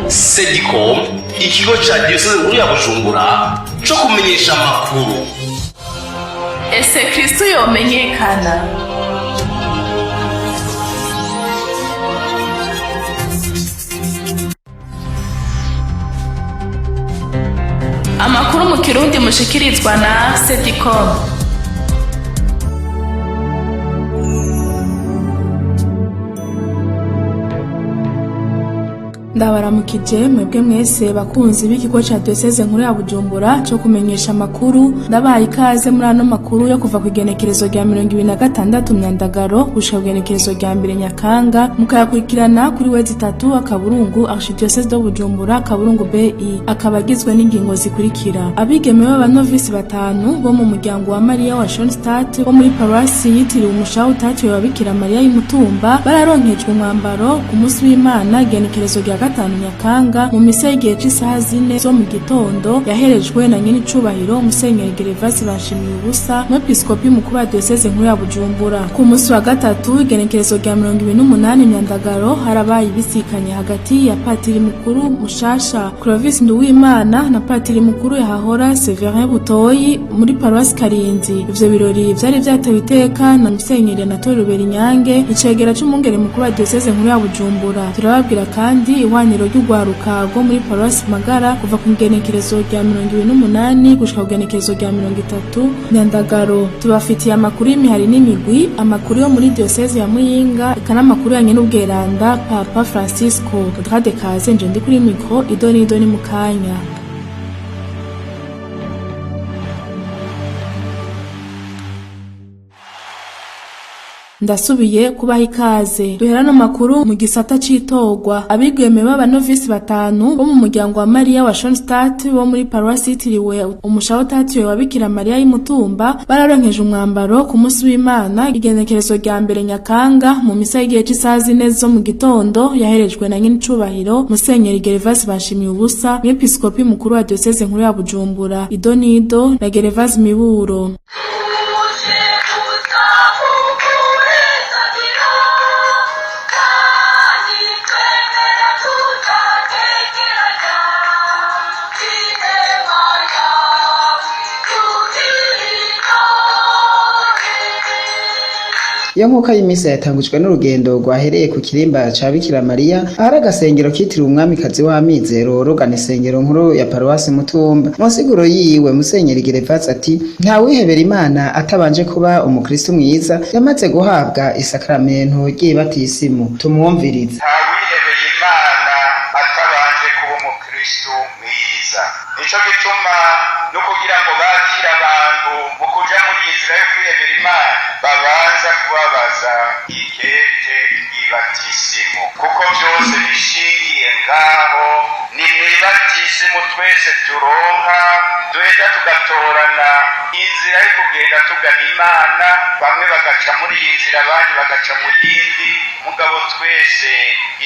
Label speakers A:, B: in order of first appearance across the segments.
A: Sedicom, ikigo ca diyoseze nkuru ya Bujumbura co kumenyesha amakuru.
B: Ese Kristo yomenyekana? Amakuru mu Kirundi mushikirizwa na Sedicom.
C: Ndabaramukije mwebwe mwese bakunzi b'ikigo ca Diocese nkuru ya Bujumbura co kumenyesha amakuru. Ndabaye ikaze muri ano makuru yo kuva ku igenekerezo rya 26 Myandagaro gushika ku igenekerezo rya 1 Nyakanga, mukayakurikirana kuri wezi itatu akaburungu Archidiocese de Bujumbura akaburungu BI, akaba agizwe n'ingingo zikurikira: abigeme b'abanovisi batanu bo mu muryango wa Mariya wa Schoenstatt wo muri paruwasi yitiriwe umushaha utatiwe wa Bikira Mariya y'Imutumba bararonkejwe umwambaro ku munsi w'Imana igenekerezo rya 5 Nyakanga mu misa y'igihe c'isaha 4 zo mu gitondo, yaherejwe na nyene icubahiro Musenyeri Gervasi Bashimiye ubusa, umwepiskopi mukuru wa Diocese nkuru ya Bujumbura. Ku munsi wa gatatu igenekerezo rya 28 Myandagaro harabaye ibisikanye hagati ya patiri mukuru mushasha Clovis Nduwimana na patiri mukuru yahahora Severin Butoyi muri paruwasi Karinzi. Ivyo birori vyari vyatewe iteka na Musenyeri Anatole Ruberinyange, icegera c'umwungere mukuru wa Diocese nkuru ya Bujumbura. Turababwira kandi ihwaniro ry'urwaruka rwo muri paruwasi Magara kuva ku igenekerezo rya 28 gushika ku igenekerezo rya 30 Nyandagaro. Tubafitiye amakuru y'imihari n'imigwi, amakuru yo muri Diocese ya Muyinga, eka n'amakuru yanye n'ubweranda Papa Francisco. Drade kaze nje ndi kuri micro idoni idoni mu kanya. Ndasubiye kubaha ikaze. Duhera no makuru mu gisata c'itorwa. Abigeme b'abanovisi batanu bo mu muryango wa Mariya wa Schoenstatt bo muri paruwasi yitiriwe umushaha utatiwe wa Bikira Mariya y'Imutumba bararonkeje umwambaro ku munsi w'Imana igenekerezo rya 1 Nyakanga mu misa y'igihe c'isaha 4 zo mu gitondo, yaherejwe na nyene icubahiro Musenyeri Gervasi Bashimiye ubusa, umwepiskopi mukuru wa Diocese nkuru ya Bujumbura. Idonido na Gervasi Miburo.
D: Iyo nkuka y'imisa yatangujwe n'urugendo rwahereye ku kirimba ca Bikira Mariya ahari agasengero kitiriwe umwamikazi w'amizero rugana isengero nkuru ya paruwasi Mutumba. Mu nsiguro yiwe Musenyeri Gervasi ati nta wihebera Imana atabanje kuba umukristo mwiza yamaze guhabwa isakramentu ry'ibatisimu. Tumwumvirize.
E: Nta wihebeye Imana atabanje kuba umukristo mwiza. Nico gituma no kugira ngo bakire abantu mu kuja muri iyi nzira yo kwihebera Imana babanza kubabaza ikete ry'ibatisimu, kuko byose bishingiye ngaho. Ni mw'ibatisimu twese turonka duheza tugatorana inzira yo kugenda tugana Imana, bamwe bagaca muri iyi nzira abandi bagaca mu yindi, mugabo twese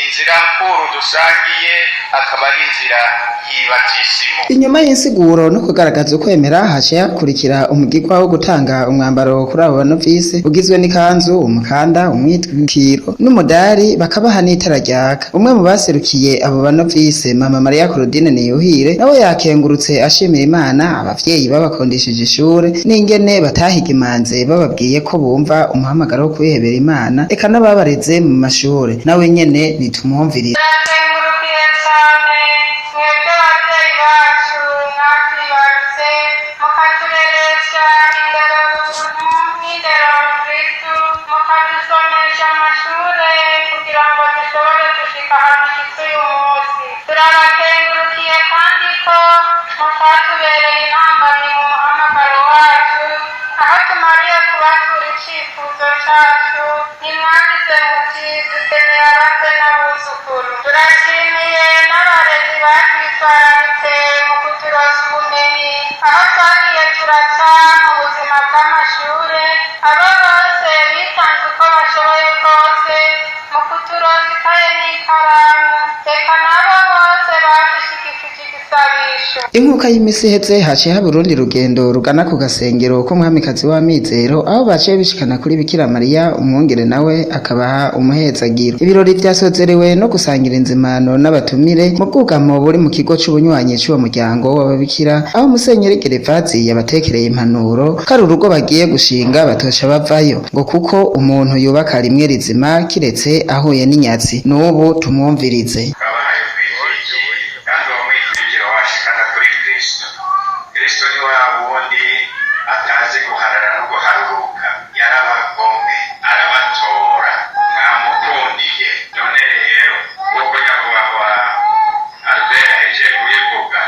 E: inzira nkuru dusangiye akaba ari inzira y'ibatisimu.
D: Inyuma y'insiguro no kugaragaza ukwemera haciye hakurikira umugirwa wo gutanga umwambaro kuri abo banovisi ugizwe n'ikanzu, umukanda, umwitwikiro n'umudari, bakabaha n'itara ryaka. Umwe mu baserukiye abo banovisi, Mama Maria Claudine Niyuhire, nawe yakengurutse ashimira Imana, abavyeyi babakondesheje ishure n'ingene batahigimanze bababwiye ko bumva umuhamagaro wo kwihebera Imana, eka n'ababareze mu mashure. Nawe nyene nitumwumvirire.
F: Turakengurukiye cyane mwebwe ababyeyi bacu mwatwibarutse mukatureresha indero runtu n'indero rukristu, mukadusomesha amashure kugira ngo dushobore gushika aho dushitse uyu munsi. Turabakengurukiye kandi ko mutatubereye intambamyi mu muhamagaro wacu aho tumariye kubatura icifuzo cacu. Ntimwagize muti dukeneye abakwe n'abuzukuru. Turashimiye n'abarezi batwitwararitse mu kuturonsa ubumenyi aho twagiye turaca mu buzima bw'amashure. Abo bose bitanze uko bashoboye kose mu kuturonsa ikaye n'ikaramu, reka nabo bose badushyigikiye. Mwandikishije igisabisho.
D: Inkuka y'imisi iheze haciye haba urundi rugendo rugana ku gasengero k'umwamikazi w'amizero, aho baciye bishikana kuri Bikira Mariya, umwungere nawe akabaha umuhezagiro. Ibirori vyasozerewe no gusangira inzimano n'abatumire mu bwugamo buri mu kigo c'ubunywanyi c'uwo muryango w'ababikira, aho Musenyeri Gerevazi yabatekereye impanuro ko ari urugo bagiye gushinga batosha bavayo, ngo kuko umuntu yubaka rimwe rizima kiretse ahuye n'inyatsi. N'ubu tumwumvirize.
E: Twabahaye ubwigenge, kandi uwo mwitwikiro washikana kuri Kristo. Kristo ni wa wundi atazi guharara no guharuruka. Yarabagomwe, arabatora, mwamukundiye. None rero nk'uko Nyakubahwa Albert ahejeje kubivuga,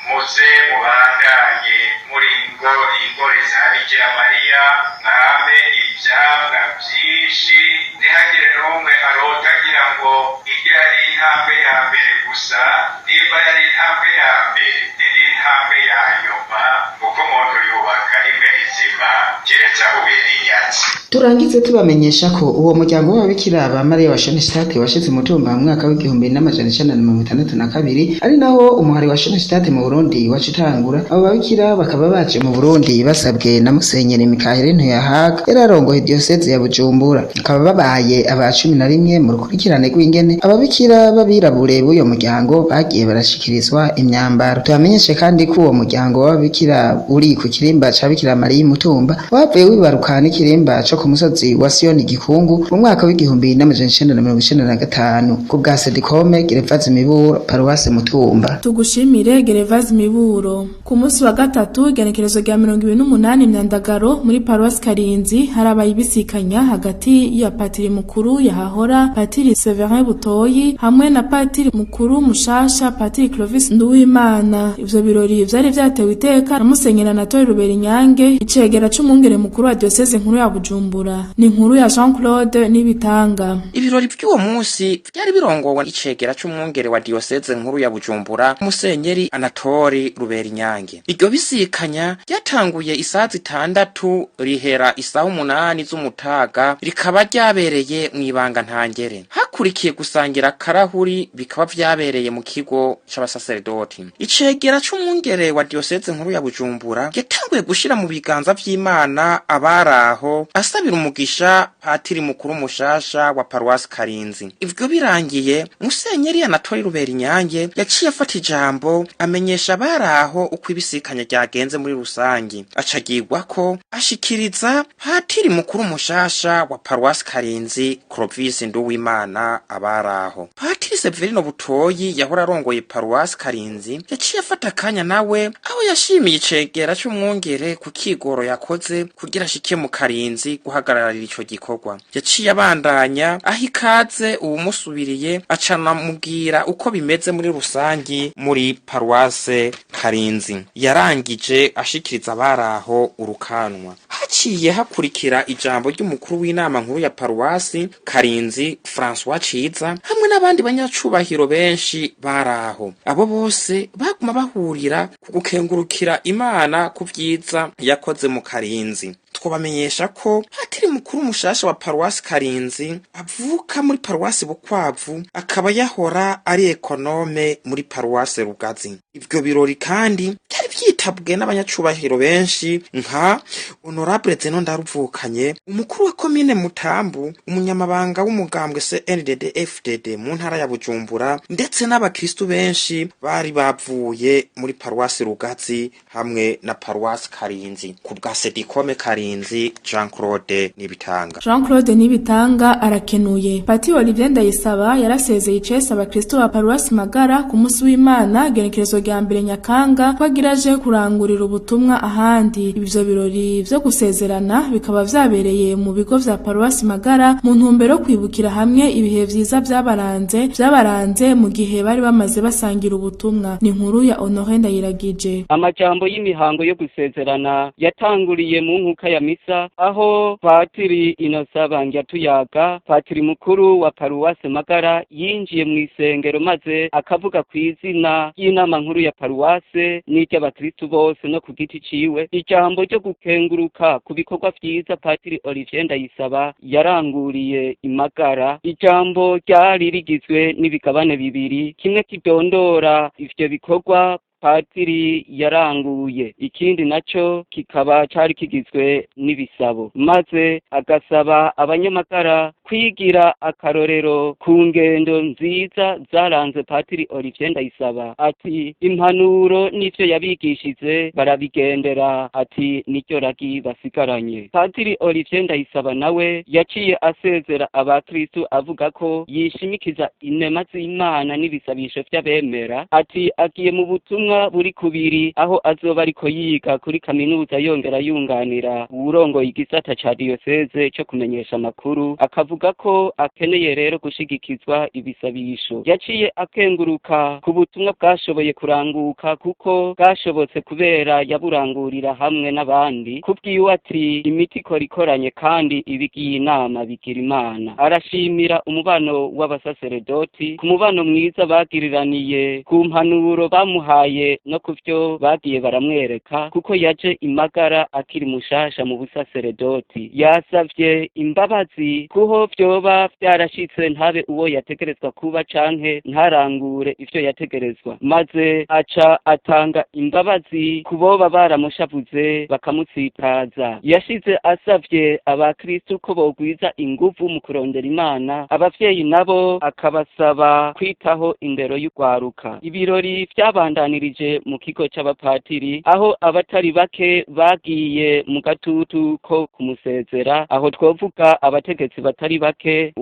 E: muze mubandanye muri ngo ingore za Bikira Mariya, mwame ivyamwa vyinshi. Ntihagire n'umwe arota agira ngo iryo yari intambwe ya mbere gusa. Nimba yari intambwe ya mbere, ni n'intambwe ya nyuma, kuko umuntu yubaka rimwe rizima keretse ahuye n'inyatsi.
D: Turangize tubamenyesha ko uwo muryango w'ababikira ba Mariya wa Schoenstatt washize umutumba mu mwaka w'1962, ari naho umuhari wa Schoenstatt mu Burundi waca utangura. Abo babikira bakaba baje mu Burundi basabwe na Musenyeri Mikaheli Ntuyahaga yari arongoye diyoseze ya Bujumbura, bakaba babaye aba 11 mu rukurikirane rw'ingene ababikira b'abirabure b'uyo muryango bagiye barashikirizwa imyambaro. Tubamenyeshe kandi ko uwo muryango w'ababikira uri ku kirimba ca Bikira Mariya i Mutumba wavuye wibaruka n'ikirimba co ku musozi wa Siyoni Gikungu mu mwaka w'1995. Ku bwa Sedikome, Gerevazi Miburo, Paruwase Mutumba.
C: Tugushimire, Gerevazi Miburo. Ku munsi wa gatatu, igenekerezo rya 28 Myandagaro, muri paruwasi Karinzi harabaye ibisikanya hagati ya patiri mukuru yahahora, Patiri Severin Butoyi, hamwe na patiri mukuru mushasha, Patiri Clovis Nduwimana. Ivyo birori vyari vyatewe iteka na Musenyeri Anatole Ruberinyange, icegera c'umwungere mukuru wa diyoseze nkuru ya Bujumbura. Ni inkuru ya Jean Claude Nibitanga.
G: Ibirori vy'uwo munsi vyari birongowe icegera c'umwungere wa diyoseze nkuru ya Bujumbura, Musenyeri Anatori Ruberinyange. Iryo bisikanya ryatanguye isaha 6 rihera isaha 8 z'umutaga, rikaba ryabereye mw'ibanga ntangere. Hakurikiye gusangira karahuri, bikaba vyabereye mu kigo c'abasaseredoti. Icegera c'umwungere wa diyoseze nkuru ya Bujumbura yatanguye gushira mu biganza vy'Imana abaraho, asabira umugisha patiri mukuru mushasha wa paruwasi Karinzi. Ivyo birangiye, Musenyeri Anatori Ruberinyange yaciye afata ijambo, amenyesha abaraho uko ibisikanya ryagenze muri rusangi, acagirwa ko ashikiriza patiri mukuru mushasha wa paruwasi Karinzi, Clovis Nduwimana, abaraho. Patiri Severino Butoyi yahora arongoye paruwasi Karinzi yaciye afata akanya nawe, aho yashimiye icegera c'umwungere ku kigoro yakoze kugira ashike mu Karinzi guhagararira ico gikorwa. Yaciye abandanya aho ikaze uwumusubiriye, acanamubwira uko bimeze muri rusangi muri paruwase Karinzi. Yarangije ashikiriza abaraho urukanwa. Haciye hakurikira ijambo ry'umukuru w'inama nkuru ya paruwasi Karinzi, François Ciza, hamwe n'abandi banyacubahiro benshi baraho. Abo bose baguma bahurira ku gukengurukira Imana ku vyiza yakoze mu Karinzi. Twobamenyesha ko patiri mukuru mushasha wa paruwasi Karinzi avuka muri paruwasi Bukwavu, akaba yahora ari ekonome muri paruwasi Rugazi. Ivyo birori kandi byari vyitabwe n'abanyacubahiro benshi nka Honorable Zeno Ndaruvukanye, umukuru wa komine Mutambu, umunyamabanga w'umugambwe CNDD FDD mu ntara ya Bujumbura, ndetse n'abakristu benshi bari bavuye muri paruwasi Rugazi hamwe na paruwasi Karinzi. Ku bwa Sedikome Karinzi, Jean Claude Nibitanga.
C: Jean Claude Nibitanga arakenuye. Pati Olivier Ndayisaba yarasezeye icese abakristo ba paruwasi Magara ku munsi w'Imana, genekerezo rya 1 Nyakanga, ko agira aje kurangurira ubutumwa ahandi. Ivyo birori vyo gusezerana bikaba vyabereye mu bigo vya paruwasi Magara mu ntumbero yo kwibukira hamwe ibihe vyiza vyabaranze mu gihe bari bamaze basangira ubutumwa. Ni inkuru ya Honoré Ndayiragije.
H: Amajambo y'imihango yo gusezerana yatanguriye mu nkuka ya misa, aho Patiri Innocent Bangyatuyaga, patiri mukuru wa paruwase Magara, yinjiye mu isengero maze akavuga ku izina ry'inama nkuru ya paruwase n'iry'abakristo. bakristu bose no ku giti ciwe ijambo ryo gukenguruka ku bikorwa vyiza Patiri Olivier Ndayisaba yaranguriye Imagara. Ijambo ryari rigizwe n'ibigabane bibiri, kimwe kidondora ivyo bikorwa patiri yaranguye, ikindi naco kikaba cari kigizwe n'ibisabo, maze agasaba abanyamagara kwigira akarorero ku ngendo nziza zaranze Patiri Olivier Ndayisaba. Ati impanuro n'ivyo yabigishije barabigendera, ati niryo ragi basigaranye. Patiri Olivier Ndayisaba nawe yaciye asezera abakristu avuga ko yishimikiza inema z'Imana n'ibisabisho vy'abemera. Ati agiye mu butumwa buri kubiri, aho azoba ariko yiga kuri kaminuza yongera yunganira uwurongoye igisata ca diyoseze co kumenyesha amakuru, akavuga ko akeneye rero gushigikizwa ibisabisho. Yaciye akenguruka ku butumwa bwashoboye kuranguka, kuko bwashobotse kubera yaburangurira hamwe n'abandi. Kubwiwe ati imiti ikora ikoranye kandi ibigiye inama bigira Imana. Arashimira umubano w'abasaseredoti ku mubano mwiza bagiriraniye, ku mpanuro bamuhaye no kuvyo bagiye baramwereka, kuko yaje Imagara akiri mushasha mu busaseredoti. Yasavye imbabazi kuho vyoba vyarashitse ntabe uwo yategerezwa kuba canke ntarangure ivyo yategerezwa, maze aca atanga imbabazi kuboba baramushavuze bakamutsitaza. Yashize asavye abakristu ko bogwiza inguvu mu kurondera Imana, abavyeyi nabo akabasaba kwitaho indero y'urwaruka. Ibirori vyabandanirije mu kigo c'abapatiri, aho abatari bake bagiye mu gatutu ko kumusezera. Aho twovuga abategetsi batari bake,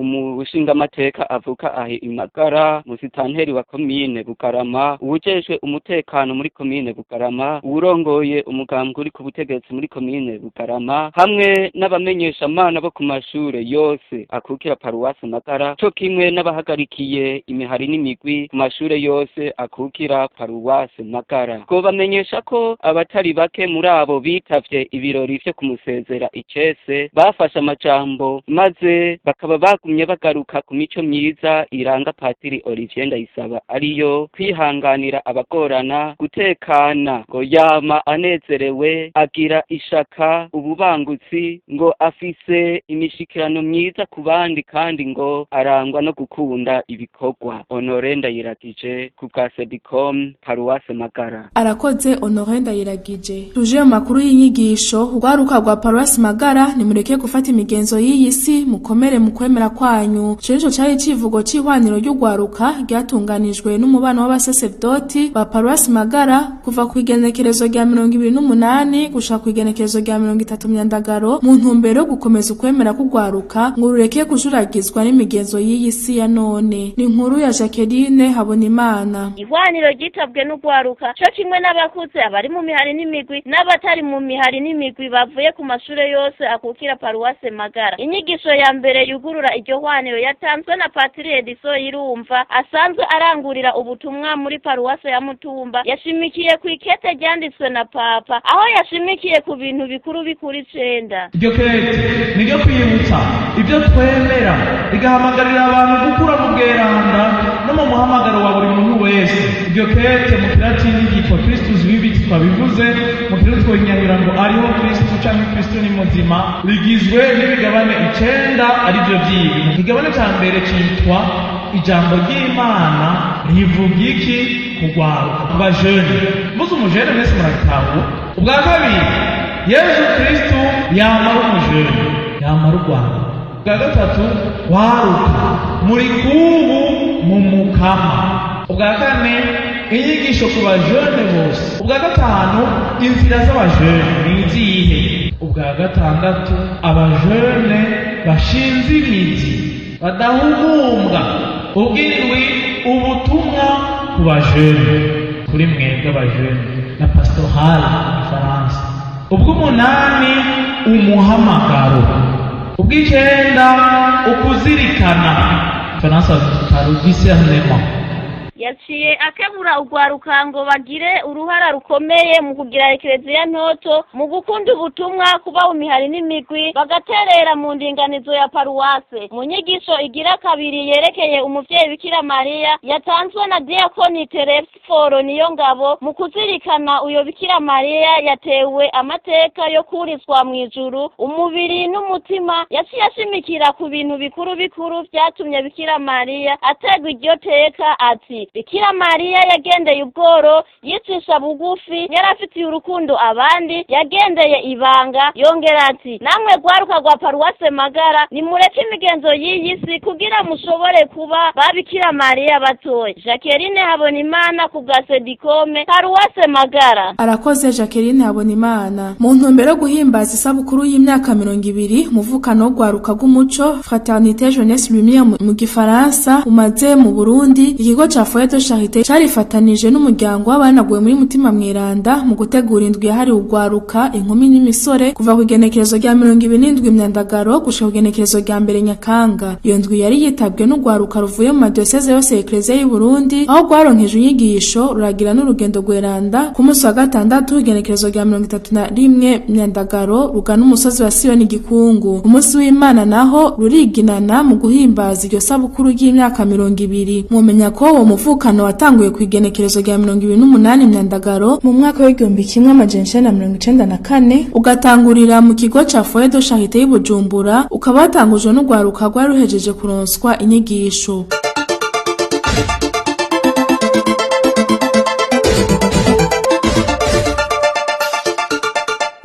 H: umushingamateka avuka ahe Imagara, musitanteri wa komine Bugarama, uwujejwe umutekano muri komine Bugarama, uwurongoye umugambwe uri ku butegetsi muri komine Bugarama, hamwe n'abamenyeshamana bo ku mashure yose akukira paruwasi Magara, co kimwe n'abahagarikiye imihari n'imigwi ku mashure yose akukira paruwasi Magara. Twobamenyesha ko abatari bake muri abo bitavye ibirori vyo kumusezera icese bafashe amajambo, maze bakaba bagumye bagaruka ku mico myiza iranga Patiri Olivier Ndayisaba, ariyo kwihanganira abagorana, gutekana, ngo yama anezerewe, agira ishaka, ububangutsi, ngo afise imishikirano myiza ku bandi, kandi ngo arangwa no gukunda ibikorwa. Honore Ndayiragije ku bwa Sedicom, paruwase Magara.
C: Arakoze Honore Ndayiragije. Tuje mu makuru y'inyigisho. Urwaruka rwa paruwasi Magara, nimureke gufata imigenzo y'iyi si, mukomere mu kwemera kwanyu. Ico nico cari icivugo c'ihwaniro ry'urwaruka ryatunganijwe n'umubano w'abasaserdoti ba paruwasi Magara kuva ku igenekerezo rya 28 gushika ku igenekerezo rya 30 Myandagaro, mu ntumbero yo gukomeza ukwemera k'urwaruka ngo rureke kujuragizwa n'imigenzo y'iyi si ya none. Ni inkuru ya Jacqueline Habonimana.
I: Ihwaniro ryitabwe n'urwaruka co kimwe n'abakuze, abari mu mihari n'imigwi n'abatari mu mihari n'imigwi, bavuye ku mashure yose akukira paruwase Magara. Inyigisho ya mbere yugurura iryo hwaniro yatanzwe na Patiri Ediso Irumva, asanzwe arangurira ubutumwa muri paruwase ya Mutumba. Yashimikiye ku ikete ryanditswe na Papa, aho yashimikiye ku bintu bikuru bikuru 9.
J: Iryo kete niryo kwibutsa ibyo twemera, rigahamagarira abantu gukura mu bweranda no mu muhamagaro wa buri muntu wese. Iryo kete mu kilatini ryitwa Christus Vivit, twabivuze mu kirundi twonyanyura ngo ariho Kristu canke Kristu ni muzima. Rigizwe n'imigabane 9, arivyo vyibi. Ikigabane ca mbere citwa ijambo ry'Imana rivuga iki kugwaruka, ku bajene. Mvuze umujene mwese murabitahura. Ubwa kabiri, Yezu Kristu yamara umujene, yamara urwaruka. Ubwa gatatu, waruka muri kubu mu Mukama. Ubwa kane, inyigisho ku bajene bose. Ubwa gatanu, inzira z'abajene ni izihe? Ubwa gatandatu, abajene bashinze imizi badahugumbwa. Ubw'indwi, ubutumwa ku bajene, kuri mwebwe abajene, na pastorale mu Gifaransa. Ubw'umunani, umuhamagaro. Ubw'icenda, ukuzirikana, Faransa par discernement.
I: Yaciye akebura urwaruka ngo bagire uruhara rukomeye mu kugira ekereziya ntoto, mu gukunda ubutumwa, kuba mu mihari n'imigwi, bagaterera mu ndinganizo ya paruwase. Mu nyigisho igira kabiri yerekeye umuvyeyi Bikira Mariya yatanzwe na Diakoni Teresiforo Niyongabo, mu kuzirikana uyo Bikira Mariya yatewe amateka yo kurizwa mw'ijuru umubiri n'umutima, yaciye ashimikira ku bintu bikuru bikuru vyatumye Bikira Mariya ategwa iryo teka, ati: Bikira Mariya yagendeye ubworo, yicisha bugufi, yarafitiye urukundo abandi, yagendeye ibanga. Yongera ati: namwe rwaruka rwa paruwase Magara, nimureke imigenzo y'iyi si kugira mushobore kuba ba Bikira Mariya batoya. Jacqueline Habonimana ku bwa Sedikome, paruwase Magara.
C: Arakoze Jacqueline Habonimana. Mu ntumbero yo guhimbaza isabukuru y'imyaka 20 muvukano rwaruka rw'umuco Fraternité Jeunesse Lumière mu gifaransa umaze mu Burundi, ikigo ca Foyer de Charité carifatanije n'umuryango w'abanaguwe muri Mutima Mweranda mu gutegura indwi yahariwe urwaruka, inkumi n'imisore, kuva ku igenekerezo rya 27 Myandagaro gushika ku igenekerezo rya 1 Nyakanga. Iyo ndwi yari yitabwe n'urwaruka ruvuye mu madiyoseze yose y'Eklezia y'u Burundi, aho rwaronkejwe inyigisho ruragira n'urugendo rweranda ku munsi wa gatandatu igenekerezo rya 31 Myandagaro rugana umusozi wa Siyoni Gikungu. Umunsi w'Imana naho ruriginana mu guhimbaza iryo sabukuru ry'imyaka 20. Mwomenya ko uwo muvukano watanguye ku igenekerezo rya 28 Myandagaro mu mwaka w'1994, ugatangurira mu kigo ca Foyer de Charité y'i Bujumbura, ukaba watangujwe n'urwaruka rwari ruhejeje kuronswa inyigisho.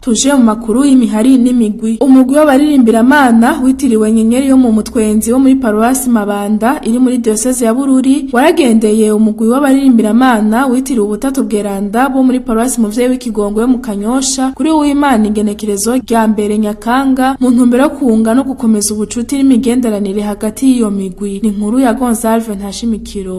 C: Tuje mu makuru y'imihari n'imigwi. Umugwi w'abaririmbira-mana witiriwe Nyenyeri yo mu Mutwenzi wo muri paruwasi Mabanda iri muri diocese ya Bururi waragendeye umugwi w'abaririmbira-mana witiriwe Ubutatu Bweranda bo muri paruwasi Muvyeyi w'Ikigongo yo mu Kanyosha kuri Uwimana igenekerezo rya 1 Nyakanga, mu ntumbero yo kunga no gukomeza ubucuti n'imigenderanire hagati y'iyo migwi. Ni inkuru ya Gonzalve Ntashimikiro.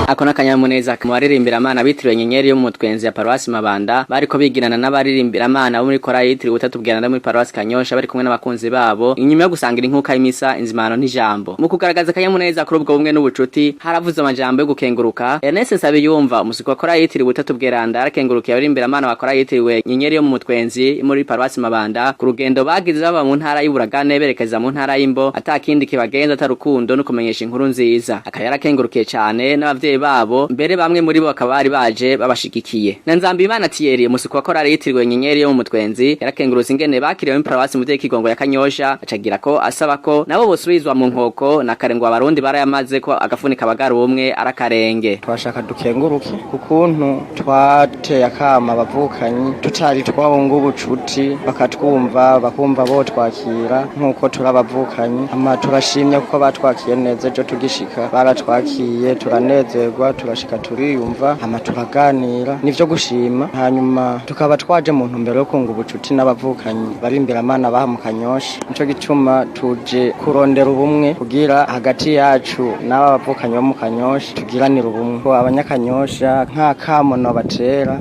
K: Ako n'akanyamuneza mu baririmbira-mana bitiriwe Nyenyeri yo mu Mutwenzi ya paruwasi Mabanda, bariko bigirana n'abaririmbira-mana bo muri korali yitiriwe Ubutatu Bweranda muri paruwasi Kanyosha, bari kumwe n'abakunzi babo inyuma yo gusangira inkuka y'imisa, inzimano n'ijambo. Mu kugaragaza akanyamuneza kuri ubwo bumwe n'ubucuti, haravuze amajambo yo gukenguruka. Ernest Nsabiyumva, umusuku wa korali yitiriwe Ubutatu Bweranda, yarakengurukiye abaririmbira-mana ba korali yitiriwe Nyenyeri yo mu Mutwenzi muri paruwasi Mabanda ku rugendo bagize baba mu ntara y'Uburagane berekeza mu ntara y'Imbo, atakindi kibagenza atarukundo no kumenyesha inkuru nziza. Akaba yarakengurukiye cane n'abavyeyi babo, mbere bamwe muri bo bakaba bari baje babashigikiye. Na Nzambimana Thierry, umusuku wa korali yitiriwe Nyenyeri yo mu Mutwenzi, yarakengurutse ingene bakiriwe muri paruwasi Muvyeyi Kigongo ya Kanyosha, acagira ko asaba ko nabo bosubizwa mu nkoko na kare ngo abarundi barayamaze ko agafunika abagara umwe arakarenge.
L: Twashaka dukenguruke ukuntu twateye akama abavukanyi tutari twabunga ubucuti, bakatwumva bakumva bo twakira nkuko turabavukanyi. Ama turashimye kuko batwakiye neza, ejo tugishika baratwakiye turanezerwa, turashika turiyumva, hama turaganira, nivyo gushima. Hanyuma tukaba twaje mu ntumbero yo kunga ubucuti n'abavukanyi bari imbere amana baha mu Kanyosha. Nico gituma tuje kurondera ubumwe kugira hagati yacu n'aba bavukanyi bo mu Kanyosha tugiranire ubumwe. Ko abanyakanyosha nka kamono batera,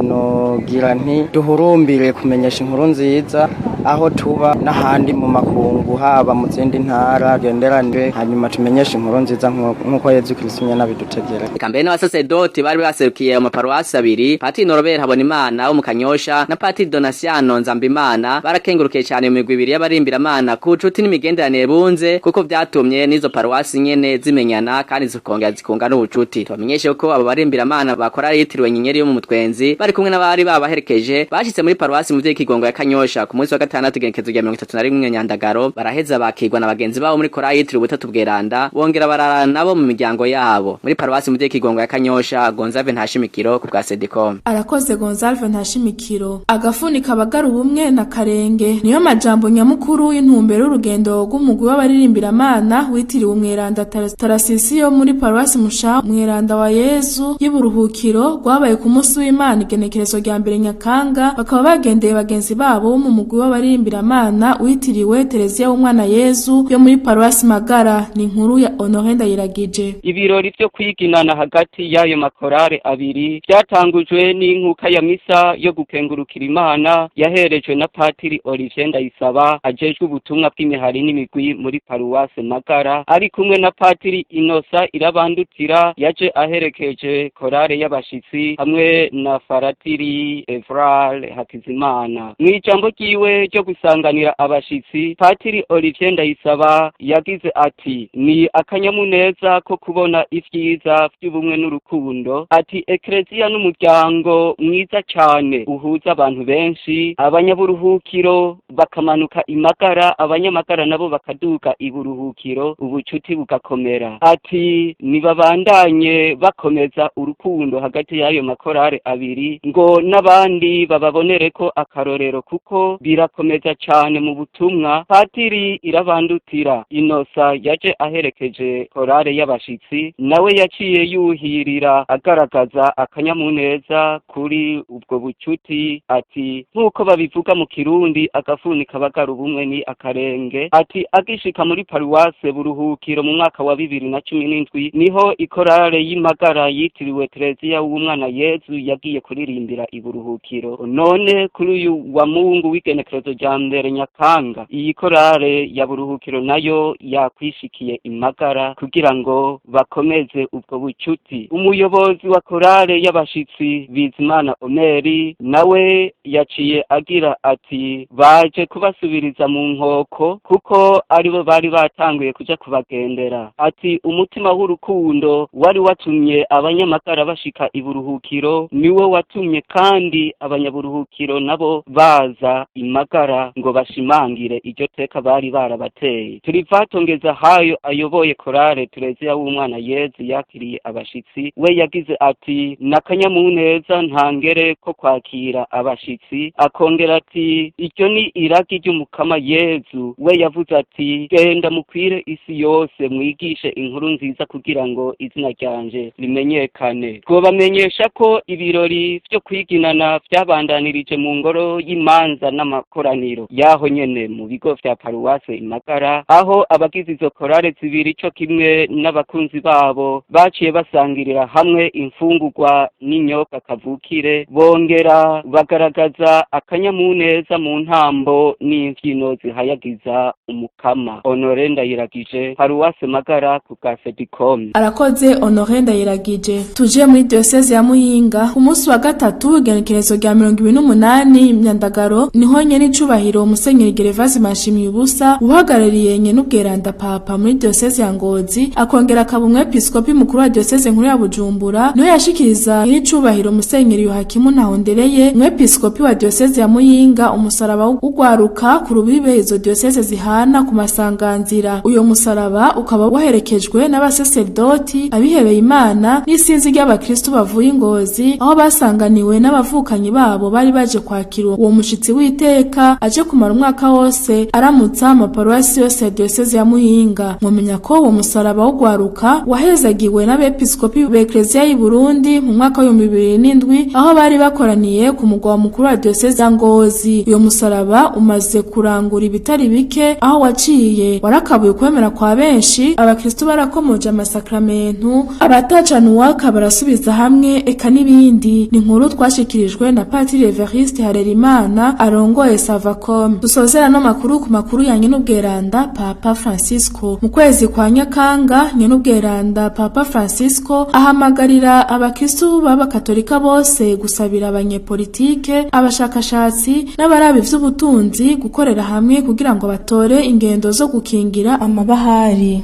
L: nogira nti duhurumbire kumenyesha inkuru nziza aho tuba n'ahandi mu makungu, haba mu zindi ntara, genderanire, hanyuma tumenyeshe inkuru nziza nk'uko Yezu Kristo nyene abidutegera.
K: Eka mbere n'abasasedoti bari baserukiye mu maparuwasi abiri, Patiri Norobert Habonimana wo mu Kanyosha na Patiri Donasiano Nzambimana, barakengurukiye cyane mu migwi ibiri y'abarimbiramana ku bucuti n'imigenderanire bunze, kuko vyatumye n'izo paruwasi nyene zimenyana kandi zikongera zikunga n'ubucuti. Tubamenyeshe ko abo barimbiramana bakora yitiriwe Nyenyeri yo mu Mutwenzi bari kumwe n'abari babaherekeje bashitse muri paruwasi Muvyeyi Kigongo ya Kanyosha ku munsi wa gatandatu igenekerezo rya 31 Nyandagaro, baraheza bakirwa na bagenzi babo muri korali yitiriwe Ubutatu Bweranda, bongera bararana nabo mu miryango yabo. Muri paruwasi Muvyeyi Kigongo ya Kanyosha, Gonzalve Ntashimikiro ku bwa Sedicom.
C: Arakoze Gonzalve Ntashimikiro. Agafunika abagara ubumwe na karenge niyo majambo nyamukuru y'intumbero y'urugendo rw'umugwi w'abaririmbira-mana witiriwe Umweranda Tarasisi yo muri paruwasi Musha Umweranda wa Yezu y'uburuhukiro, rwabaye ku munsi w'Imana igenekerezo rya 1 Nyakanga, bakaba bagendeye bagenzi babo bo mu mugwi w'abaririmbiramana witiriwe Tereziya w'umwana Yezu yo muri Paruwasi Magara. Ni inkuru ya Honoré Ndayiragije.
H: Ibirori vyo kwiginana hagati y'ayo makorale abiri vyatangujwe n'inkuka ya misa yo gukengurukira Imana yaherejwe na Patiri Olivier Ndayisaba ajejwe ubutumwa bw'imihari n'imigwi muri Paruwase Magara, ari kumwe na Patiri Inosa Irabandutira yaje aherekeje korale y'abashitsi hamwe na Faratiri Evral Hakizimana. Mw'ijambo ryiwe ryo gusanganira abashitsi, Patiri Olivier Ndayisaba yagize ati: "Ni akanyamuneza ko kubona ivyiza vy'ubumwe n'urukundo." Ati: "Ekleziya n'umuryango mwiza cane uhuza abantu benshi, abanyaburuhukiro bakamanuka Imagara, abanyamagara nabo bakaduga iburuhukiro, ubucuti bugakomera." Ati: "Nibabandanye bakomeza urukundo hagati y'ayo makorale abiri, ngo n'abandi bababonereko akarorero kuko birakomeza cane mu butumwa." Patiri Irabandutira Inosa yaje aherekeje korale y'abashitsi nawe yaciye yuhirira agaragaza akanyamuneza kuri ubwo bucuti, ati: "Nk'uko babivuga mu Kirundi, agafuni kabagara ubumwe ni akarenge." Ati: "Agishika muri Paruwase Buruhukiro mu mwaka wa 2017 niho ikorale y'Imagara yitiriwe Tereziya w'umwana Yezu yagiye kuririmbira iburuhukiro. None kuri uyu wa Mungu w'igenekerezo rya 1 Nyakanga, iyi korale ya Buruhukiro nayo yakwishikiye Imagara kugira ngo bakomeze ubwo bucuti." Umuyobozi wa korale y'abashitsi Bizimana Omeri nawe yaciye agira ati: "Baje kubasubiriza mu nkoko kuko aribo bari batanguye kuja kubagendera." Ati: "Umutima w'urukundo wari watumye abanyamagara bashika iburuhukiro niwo watumye kandi abanyaburuhukiro nabo baza Imagara ngo bashimangire iryo teka bari barabateye." Turivatongeza hayo ayoboye korale Tereziya w'umwana Yezu yakiriye abashitsi we yagize ati: "Nakanyamuneza ntangere ko kwakira abashitsi." Akongera ati: "Iryo ni iragi ry'umukama Yezu we yavuze ati: genda mukwire isi yose mwigishe inkuru nziza kugira ngo izina ryanje rimenyekane." Twobamenyesha ko ibirori vyo kwiginana vyabandanirije mu ngoro y'imanza n'amakoraniro yaho nyene mu bigo vya Paruwase Imagara, aho abagize izo korale zibiri co kimwe n'abakunzi babo baciye basangirira hamwe imfungurwa n'inyoka kavukire, bongera bagaragaza akanyamuneza mu ntambo n'imvyino zihayagiza umukama. Honoré Ndayiragije, Paruwase Magara, ku bwa Fedicom.
C: Arakoze Honoré Ndayiragije. Tuje muri diocese ya Muyinga. Ku munsi wa gatatu igenekerezo rya 28 Myandagaro niho nyene icubahiro Musenyeri Gervase Manshimiyubusa, uhagarariye nyene ubweranda Papa muri diocese ya Ngozi, akongera akaba umwepiskopi mukuru wa diocese nkuru ya Bujumbura, niho yashikiriza nyene icubahiro Musenyeri Yohakimu Ntahondereye, umwepiskopi wa diocese ya Muyinga, umusaraba w'ugwaruka ku rubibe izo diocese zihana ku masanganzira. Uyo musaraba ukaba waherekejwe n'abaseserdoti, abihebeye Imana n'isinzi ry'abakristu bavuye Ingozi, aho basanganiwe n'abavukanyi babo bari baje kwakira uwo mushitsi w'iteka aje kumara umwaka wose aramutsa amaparuwasi yose ya diocese ya Muyinga. Mwomenya ko uwo musaraba w'ugwaruka wahezagiwe n'abepiskopi b'Ekleziya y'u Burundi mu mwaka wa 2007, aho bari bakoraniye ku mugwa mukuru wa diocese ya Ngozi. Uyo musaraba umaze kurangura ibitari bike, aho waciye warakabuye kwemera kwa benshi, abakristu barakomoje amasakramentu, abatacanuwaka barasubiza hamwe, eka n'ibindi. Ni inkuru twashikirijwe na Patiri Evariste Harerimana arongoye Savacom. Dusozera no makuru ku makuru ya nyenubweranda Papa Francisco. Mu kwezi kwa Nyakanga, nyenubweranda Papa Francisco ahamagarira abakristu b'abakatolika bose gusabira abanyepolitike, abashakashatsi n'abarabi vy'ubutunzi gukorera hamwe kugira ngo batore ingendo zo gukingira amabahari.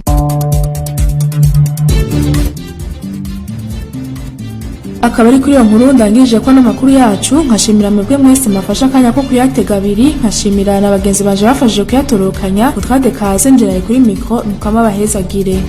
C: Akaba ari kuri iyo nkuru ndangije ko n'amakuru yacu, nkashimira mwebwe mwese mafasha akanya ko kuyatega abiri, nkashimira na bagenzi banje bafashije kuyatorokanya. Utwade kaze njeraye kuri mikro, mukama bahezagire.